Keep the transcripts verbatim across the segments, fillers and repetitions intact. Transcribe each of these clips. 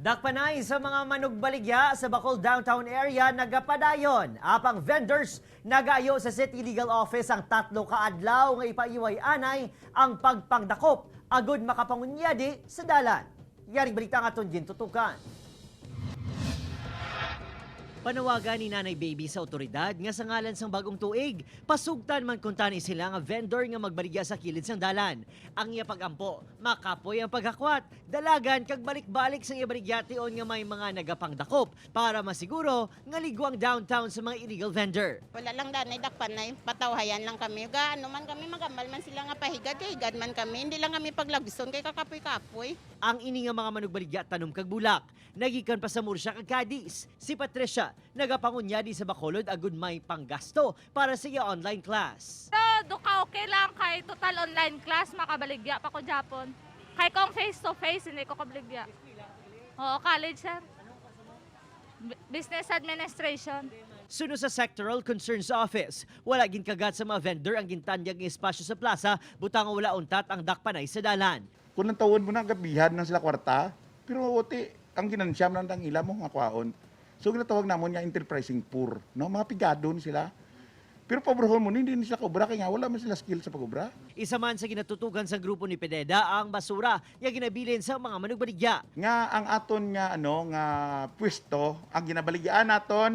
Dakpanay sa mga manugbaligya sa Bacolod downtown area nagapadayon. Apang vendors nagaayo sa City Legal Office ang tatlo ka adlaw nga ipaiway anay ang pagpangdakop agud makapangunyadi sa dalan. Yaring balita ang aton gintutukan. Panawagan ni Nanay Baby sa awtoridad nga sa ngalan sang bag-ong tuig, pasugtan man kuntani sila nga vendor nga magbaligya sa kilid sang dalan. Ang iya pag-ampo, makapoy ang paghakwat, dalagan kag balik-balik sang iya baligya tion nga may mga nagapangdakop para masiguro nga ligo ang downtown sa mga illegal vendor. Wala lang danay dakpanay, patawhayan lang kami. Ga, ano man kami, magambal man sila nga pahigad, kay higad man kami. Hindi lang kami paglagson kay kakapoy-kapoy. Ang ini nga mga manugbaligya tanom kag bulak, nagikan pa sa Murcia kag Cadiz. Si Patricia, nagapangunyadi sa Bacolod agud may panggasto para sa iya online class. Pero duka okay lang kay total online class, makabaligya pa ko Japon. Kay kung face to face, hindi ko kabaligya. Oo, college, sir. B- Business Administration. Suno sa Sectoral Concerns Office, wala ginkagat sa mga vendor ang gintanyag nga espasyo sa plaza, butang wala untat ang dakpanay sa dalan. Kung lantawon mo na, gabihan lang sila kwarta, pero uti, ang ginansya man ang ila mo nga kwaon. So, ginatawag namon nga enterprising poor, no? Mga pigado ni sila. Pero pabrahon mo, hindi ni sila kaubra kay nga wala man sila skill sa pag-ubra. Isa man sa ginatutukan sa grupo ni Pineda ang basura nga ginabilin sa mga manugbaligya. Nga ang aton nga, ano, nga pwesto, ang ginabaligyaan naton,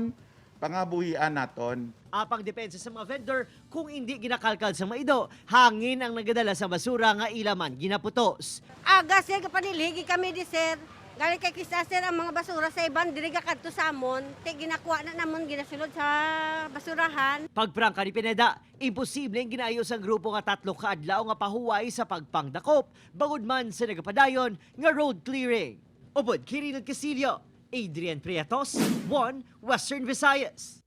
pangabuhian naton. Apang depensa sa mga vendor, kung indi ginakalkal sa maido, hangin ang nagadala sa basura nga ila man ginaputos. Aga, sir, gapanilhigi kami di, sir. Gali kay kisa, sir, ang mga basura sa iban diri gakadto sa amon, ti ginakuha na namon ginasulod sa basurahan. Pagprangka ni Pineda, imposible ang ginaayo sang grupo nga tatlo ka adlaw nga pahuway sa pagpangdakop, bangod man sa nagapadayon nga road clearing. Upod kay Rinald Casillo, Adrian Prietos, One Western Visayas.